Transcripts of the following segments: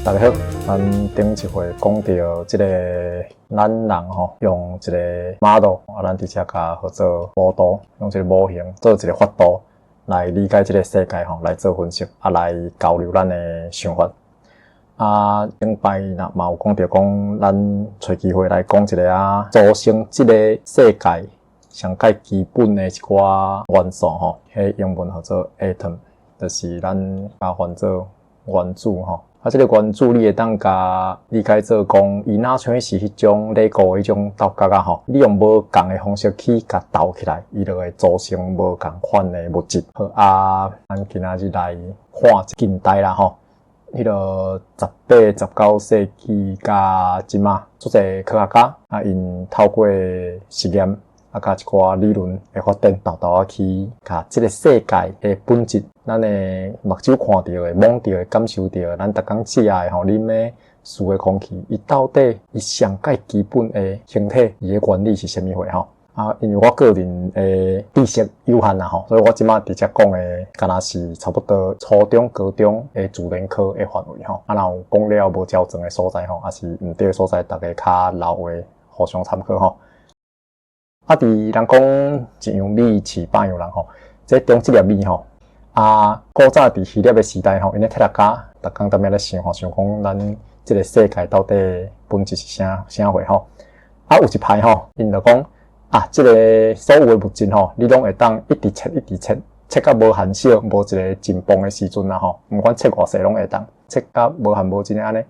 大家好，咱頂一回講著這个咱人吼，用一个 model 啊，咱佇遮共號做模圖，用一个模型做一个法度來理解這个世界吼，來做分析，啊，來交流咱的想法。啊，頂擺若嘛有講著講，咱揣機會來講一下啊，組成這个世界上蓋基本的一寡元素吼，彼英文號做 atom，就是咱共翻做原子吼。啊，這个原子你會當共理解做講，伊若像是彼種樂高彼種鬥角仔吼，你用無仝的方式去共鬥起來，伊就會組成無仝款的物質。好啊，咱今仔日來看近代啦吼，彼个18、19世紀佮這馬，足濟科學家啊，𪜶透過實驗啊，佮一寡理論的發展，沓沓仔去共這个世界的本質，咱的目睭看著的、摸著的、感受著的，咱逐工食的吼、啉的、吸的空氣，伊到底伊上蓋基本的形體，伊的原理是啥物貨吼？啊，因為我個人的知識有限啦吼，所以我這馬佇遮講的，敢若是差不多初中、高中的自然科的範圍吼。啊，若有講了無周全的所在吼，抑是毋對的所在，大家較留話互相參考吼。啊，佇人講一樣米飼百樣人吼，這中這粒米吼，啊，古早佇希臘的時代吼，𪜶的哲學家逐工踮遐咧想吼，想講咱這个世界到底本質是啥啥貨吼。啊，有一派吼，𪜶就講啊，這个所有的物質吼，你攏會當一直切，一直切，切甲無限少，無一个盡崩的時陣啦吼。毋管切偌細攏會當，切甲無限無盡的按呢。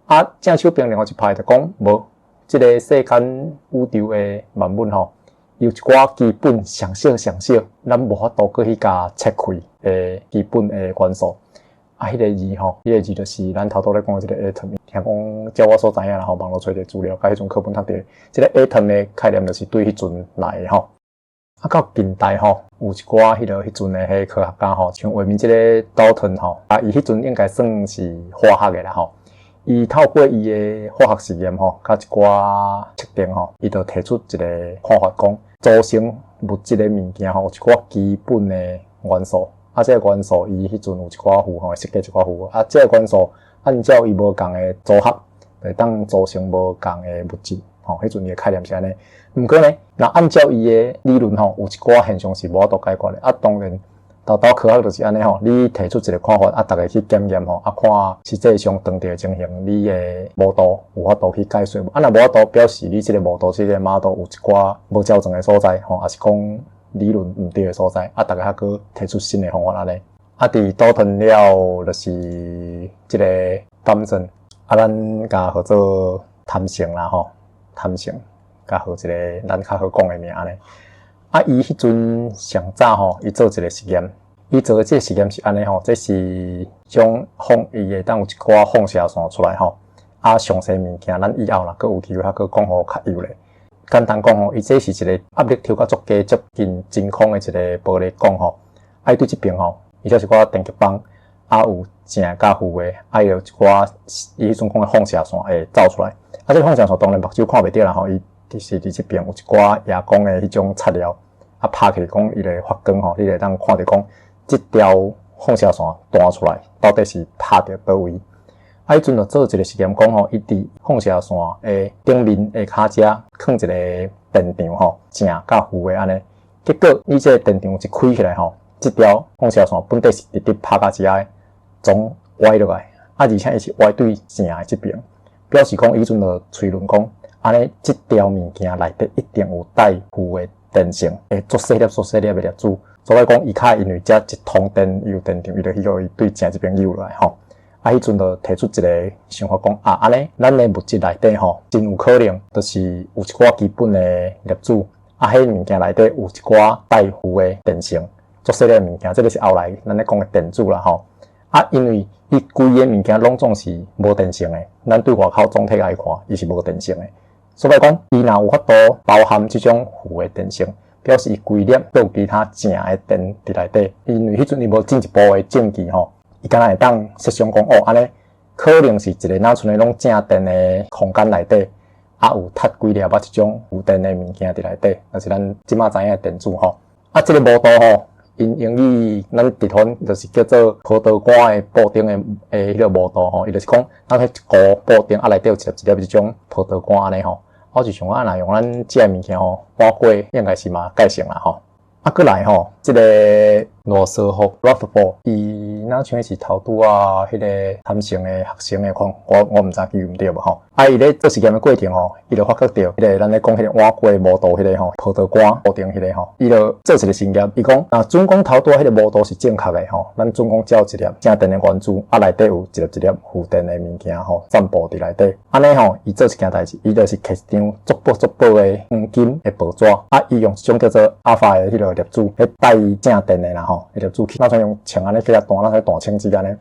啊，正手邊另外一派就講無，這个世間宇宙的萬物吼，有一寡基本上小上小，咱無法度閣去共切開的基本的元素。啊，彼个字吼，彼个字就是咱頭拄咧講的這个 atom。聽講照我所知影啦吼，網路揣著資料，佮彼陣課本讀著，這个 atom 的概念就是對彼陣來的吼。啊，到近代吼，有一寡彼个彼陣的彼科學家吼，像下面這个 Dalton 吼，啊，伊彼陣應該算是化學的啦吼。伊透過伊的化學實驗吼，佮一寡測定吼，伊就提出一个看法，講組成物質的物件吼，有一寡基本的元素。啊，這个元素伊彼陣有一寡符號，設計一寡符號。啊，這个元素按照伊無仝的組合，會當組成無仝的物質。吼，彼陣伊的概念是按呢。毋過呢，若按照伊的理論吼，有一寡現象是無法度解決的。啊，當然，沓沓科學就是按呢吼，你提出一个看法，啊，逐家去檢驗吼，啊，看實際上當地的情形，你的模圖有法度去解釋無？啊，若無法度，表示你這个模圖、這个 model 有一寡無周全的所在，吼，抑是講理論毋對的所在，啊，逐家還閣提出新的方法按呢。啊，佇倒騰了，就是這个湯森，啊，咱共號做湯勝啦吼，湯勝，共號一个咱較好講的名按呢。啊，伊彼陣上早吼，伊做一个實驗，伊做的這个實驗是按呢吼，這是將放伊會當有一寡放射線出來吼，啊，詳細物件咱以後若閣有機會，還閣講予較幼咧。簡單講吼，伊這是一个壓力抽甲足低接近真空的一个玻璃管吼，啊，伊對這邊吼，伊遮一寡電極棒，啊，有正佮負的，啊，伊有一寡伊彼陣講的放射線會走出來，啊，這個放射線當然目睭看袂著啦吼，伊就是佇這邊有一寡夜光的彼種材料，啊，拍起來講伊會發光吼，你會當看著講這條放射線彈出來，到底是拍著佗位。啊，彼陣就做一個實驗，講吼，伊佇放射線的頂面下跤遮囥一个電場吼，正佮負的按呢。結果伊這個電場一開起來吼，這條放射線本底是直直拍到遮的，總歪落來，啊，而且伊是歪對正的這邊，表示講伊彼陣就推論講，按呢這條物件內底一定有帶負的電性，會足細粒、足細粒的粒子。所以講伊較因為遮一通電伊有電場，伊就去予伊對正這邊扭落來吼。啊，彼陣就提出一个想法，講啊，按呢，咱的物質內底吼，真有可能就是有一寡基本的粒子，啊，彼物件內底有一寡帶負的電性，足細粒的物件，這个是後來咱咧講的電子啦吼。啊，因為伊規个物件攏總是無電性的，咱對外口總體來看，伊是無電性的。所以講，伊若有法度包含這種負的電性，表示伊規粒閣有其他正的電佇內底。因為彼陣伊無進一步的證據吼。伊敢若會當設想講，哦，按呢可能是一个若賰攏正電的空間內底，啊有塞幾粒仔這種負電的物件佇內底，就是咱這馬知影的電子吼。啊，這个模圖吼， 𪜶英語咱直翻就是叫做葡萄乾的布丁的彼個模圖吼，伊就是講咱彼一糊布丁啊內底有一粒一粒這種葡萄乾按呢吼。我就想講啊，若用咱這个物件吼，碗粿應該是嘛蓋成啦吼。啊，閣來吼，這个羅斯福 Rutherford，伊若像是頭拄仔彼个參生的學生的款，我毋知記毋對無吼。啊，伊咧做實驗的過程吼，伊就發覺著彼个咱咧講彼個碗粿模圖彼個吼，葡萄乾布丁彼個吼，伊就做一個實驗，伊講若準講頭拄仔彼個模圖是正確的吼，咱準講照一粒正電的原子，啊內底有一粒一粒負電的物件吼，散布佇內底。按呢吼，伊做一件代誌，伊就是摕一張足薄足薄的黃金的報紙，啊，伊用一種叫做阿法的彼個粒子，彼帶正電的啦吼，彼粒子去，若像用槍按呢去共彈，若像彈槍子按呢。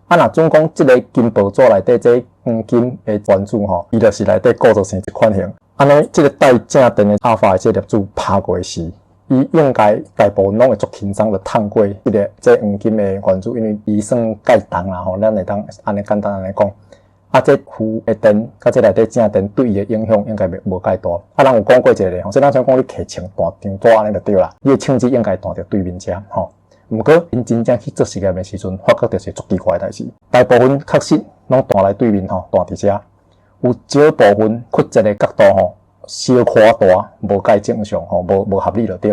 啊，若準講這个金報紙內底這黃金的原子吼，伊就是內底構造成這款形。按呢，這个帶正電的阿法的這个粒子拍過時，伊應該大部分攏會足輕鬆就探過這个這黃金的原子，因為伊算蓋重啦吼，咱會當按呢簡單按呢講。啊，這負的電佮這內底正電對伊的影響應該袂無蓋大。啊，咱有講過一个例吼，所以咱想講你摕槍彈張紙按呢就對啦，你的槍支應該彈著對面遮吼。毋過𪜶真正去做實驗的時陣，發覺著是足奇怪的代誌。大部分確實攏彈來對面吼，彈佇遮。有少部分曲折的角度吼，小可大，無蓋正常吼，無合理就對。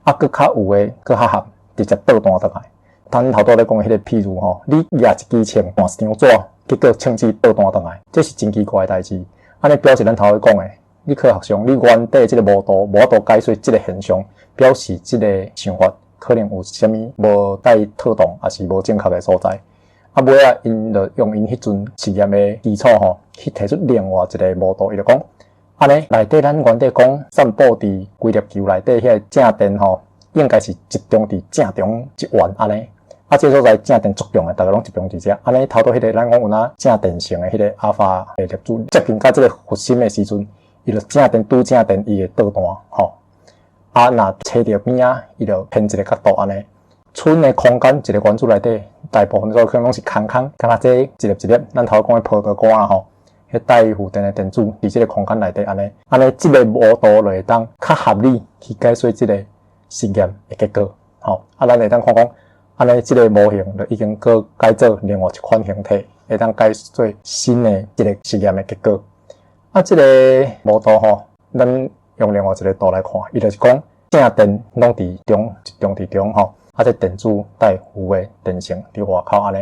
啊，閣較有的閣較合，直接倒彈轉來。咱頭拄咧講的彼個譬如吼，你舉一支槍彈一張紙，結果槍支倒彈轉來，這是真奇怪的代誌。按呢表示咱頭拄講的，你科學上你原底這個模圖無法度解釋這个現象，表示這个想法可能有啥物無蓋妥當，抑是無正確的所在。啊，尾仔𪜶就用𪜶彼陣實驗的基礎吼，去提出另外一个模圖，伊就講，按呢內底咱原底講散布佇規粒球內底彼个正電吼，應該是集中佇正中一圓按呢。啊，這个所在正電足強的，逐个攏集中佇遮。按呢頭拄彼个咱講有若正電性的彼个阿法的粒子接近到這个核心的時陣，伊就正電拄正電，伊會倒彈吼。啊，若揣著邊仔，伊就偏一个角度按呢。賰的空間一个原子內底，大部分都可能攏是空空，敢若這一粒一粒，咱頭拄講的葡萄乾啊吼，彼帶負電的電子佇這个空間內底按呢，按呢這个模圖就會當較合理去解釋這个實驗的結果。吼，啊，咱會當看講，按呢這个模型就已經閣改做另外一款形體，會當解做新的一个實驗的結果。啊，這个模圖吼，咱用另外一个圖來看，伊就是講正電攏佇中，集中佇中吼。啊，這電子帶負的電性佇外口按呢。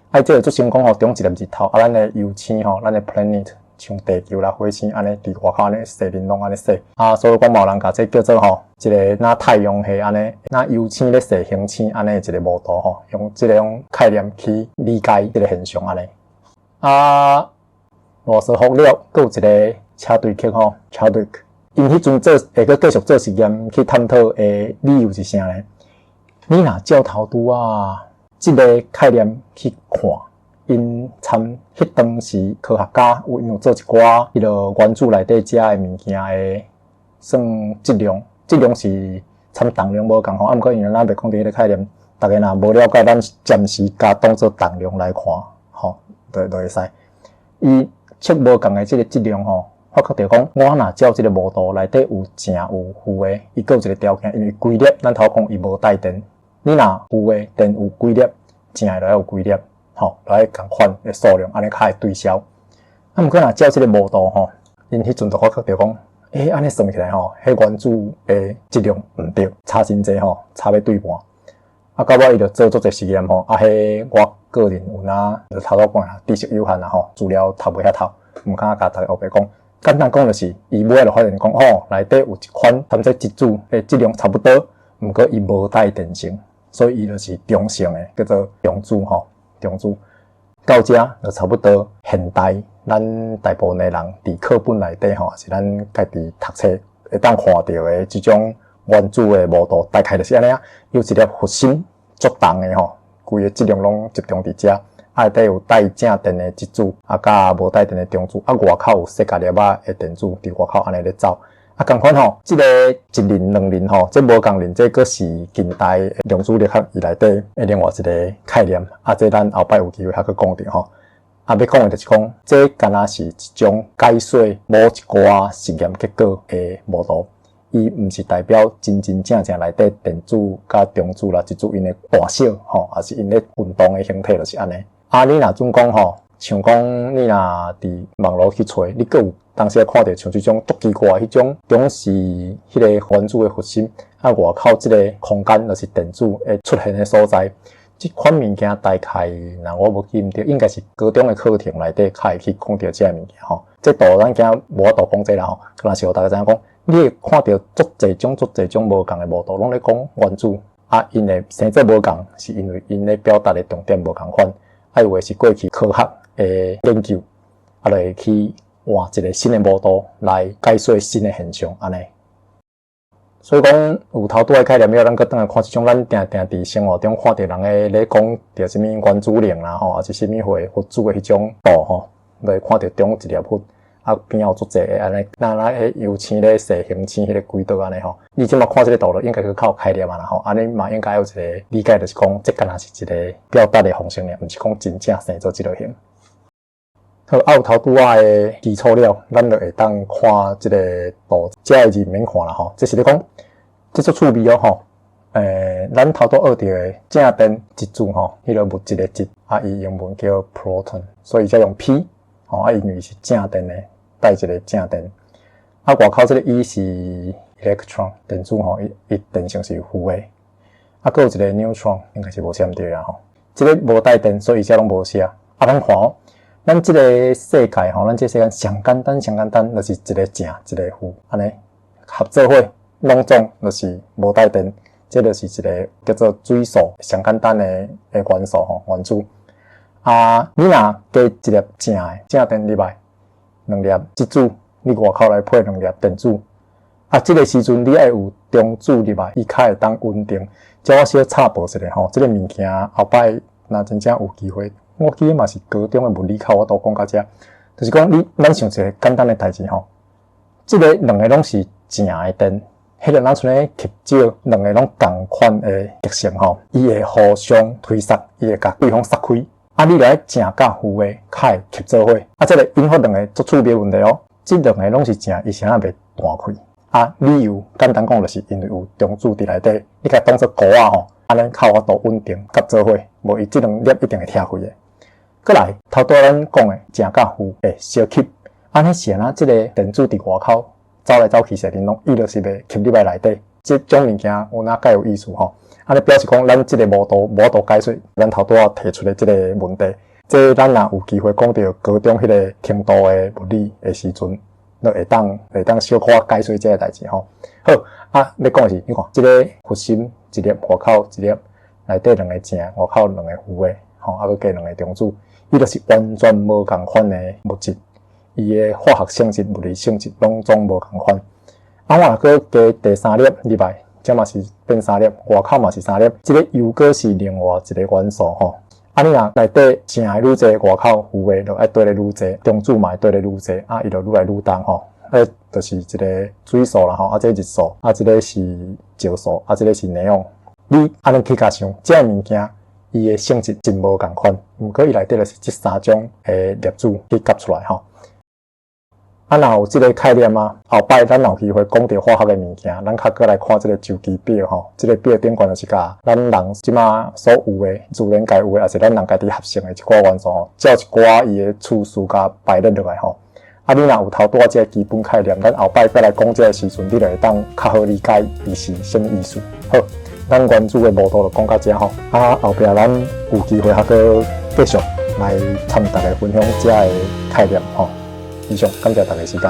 啊，這個做成講吼，中一粒日頭，啊，咱的遊星吼，咱的 planet 像地球啦、火星按呢，佇外口按呢，踅玲瑯按呢踅。啊，所以講嘛有人共這叫做吼，一个若太陽系按呢，若遊星咧踅行星按呢一个模圖吼，用這種概念去理解這个現象按呢。啊，羅斯福了，閣有一个車隊克吼，Chadwick，𪜶彼陣做會閣繼續做實驗去探討的理由是啥呢？你若照頭拄仔這个概念去看，𪜶參彼當時科學家有𪜶有做一寡彼个原子內底遮的物件的算質量，質量是參重量無仝吼，啊毋過因為咱袂講著彼个概念，逐家若無了解，咱暫時共當做重量來看，吼，就會使。伊測無仝的這个質量吼，發覺著講，我若照這个模圖內底有正有負的，伊閣有一个條件，因為規粒咱頭講伊無帶電，你若負的電有幾粒，正的就愛有幾粒，吼，就愛仝款的數量，按呢較會對消。啊，毋過若照這个模圖吼，𪜶彼陣就發覺著講，欸，按呢算起來吼，彼原子的質量毋對，差真濟吼，差欲對半。啊，到尾伊就做足濟實驗吼，啊，彼我個人有若就頭拄講啊，知識有限啦吼，資料讀袂遐透，毋敢共逐家烏白講。簡單講就是，伊尾仔就發現講，吼，內底有一款參這質子的質量差不多，毋過伊無帶電性，所以伊就是中性的，叫做中子吼，中子。到遮就差不多，現代咱大部分的人佇課本內底吼，抑是咱家己讀冊會當看著的這種原子的模圖，大概就是按呢啊，有一粒核心足重的吼，規个質量攏集中佇遮。啊，內底有帶正電的質子，啊，佮無帶電的中子，啊，外口有細細粒仔的電子佇外口按呢咧走。啊，仝款吼，這个一輪兩輪吼，這無仝輪，這閣是近代量子力學伊內底的另外一个概念。啊，這咱後擺有機會還閣講著吼。啊，欲講的就是講，這敢若是一種解說某一寡實驗結果的模圖。伊毋是代表真真正正內底電子佮中子啦，質子𪜶的大小吼，抑是𪜶咧運動的形體就是按呢。啊，你若準講吼，像講你若佇網路去揣，你閣有當時看著像這種足奇怪彼種，總是彼个原子的核心，啊外口這个空間就是電子會出現的所在。這款物件大概若我無記毋著，應該是高中的課程內底較會去講著這个物件吼。這圖咱今無法度講這啦吼，敢若是予大家知影講，你會看著足濟種、足濟種無仝的模圖，攏咧講原子啊，𪜶的生做無仝，是因為𪜶咧表達的重點無仝款。啊，有的是過去科學的研究，啊，就會去換一个新的模圖來解說新的現象，按呢。所以講有頭拄仔概念了，咱閣轉來看這種咱定定佇生活中看著人咧咧講著啥物原子能啦吼，抑是啥物貨核子的彼種圖吼，就會看著中一粒核，啊邊仔有足濟个按呢，若若彼遊星咧踅行星彼个軌道按呢吼。你這馬看這个圖就應該閣較有概念啊啦吼，按呢嘛應該有一个理解，就是講這敢若是一个表達的方式爾，毋是講真正生做這个形。好，啊有頭拄仔的基礎了，咱就會當看這个圖，這个字毋免看啦吼。這是咧講，這足趣味哦吼。咱頭拄學著的正電質子吼，彼個物質的質，啊，伊英文叫 proton，所以才用 P 吼，啊，因為是正電的，帶一个正電。啊，外口這个 E 是 electron 電子吼，伊伊電性是負的。啊，閣有一个 neutron 應該是無寫毋對啦吼。這个無帶電，所以這攏無寫。啊，咱看哦，咱這个世界吼，咱這世間上簡單、上簡單，就是一个正，一个負，按呢合做伙攏總就是無帶電。這就是一个叫做水素上簡單的的元素吼，原子。啊，你若加一粒正的正電入來，兩粒質子，你外口來配兩粒電子。啊，這个時陣你愛有中子入來，伊較會當穩定。這我小插播一下吼，這个物件後擺若真正有機會，我記得嘛是高中的物理課我都講到這，就是講你咱想一个簡單的代誌吼，這个兩个攏是正的電。彼个若像咧吸少兩个攏仝款的特性吼，伊會互相推捒，伊會共對方捒開。啊，你著愛正佮負的較會吸做伙。啊，這个引發兩个足趣味的問題哦。這兩个攏是正，伊啥袂彈開？啊，理由簡單講，就是因為有中子佇內底，你共當做箍仔吼，按呢較有法度穩定合做伙，無伊這兩粒一定會拆開的。閣來，頭拄仔咱講的正佮負會相吸，按呢是按怎？這个電子佇外口走來走去踅玲瑯，伊就是袂吸入來內底。這種物件有哪介有意思吼？按呢表示講，咱這个模圖無法度解說咱頭拄仔提出的這个問題。這咱若有機會講著高中彼个程度的物理的時陣，就會當小可解說這个代誌吼。好，啊，咧講的是，你看，這个核心一粒，外口一粒，內底兩个正，外口兩個負的，吼，啊，閣加兩個中子，伊就是完全無仝款的物質。伊的化學性質、物理性質攏總無仝款。啊，我若閣加第三粒入來，這嘛是變三粒，外口嘛是三粒，這个又閣是另外一個元素吼。啊，你若內底正的愈濟，外口負的就愛綴咧愈濟，中子嘛會綴咧愈濟，啊，伊就愈來愈重吼。啊，就是一个水素啦吼，啊，這日素，啊，這个是石素，啊，這个是鎳氧。你按呢去共想，這个物件伊的性質真無仝款，毋過伊內底就是這三種的粒子去夾出來吼。啊，若有這个概念啊，後擺咱若有機會講著化學的物件，咱較閣來看這个周期表吼。這个表頂懸就是共咱人這馬所有的自然界有的，抑是咱人家己合成的一寡元素吼，照一寡伊的次序共排列落來吼。啊，你若有頭拄仔這个基本概念，咱後擺閣來講這个時陣，你就會當較好理解伊是啥物意思。好，咱原子的模圖就講到這吼。啊，後壁咱有機會還閣繼續來參大家分享這个概念吼。以上，感謝大家時間。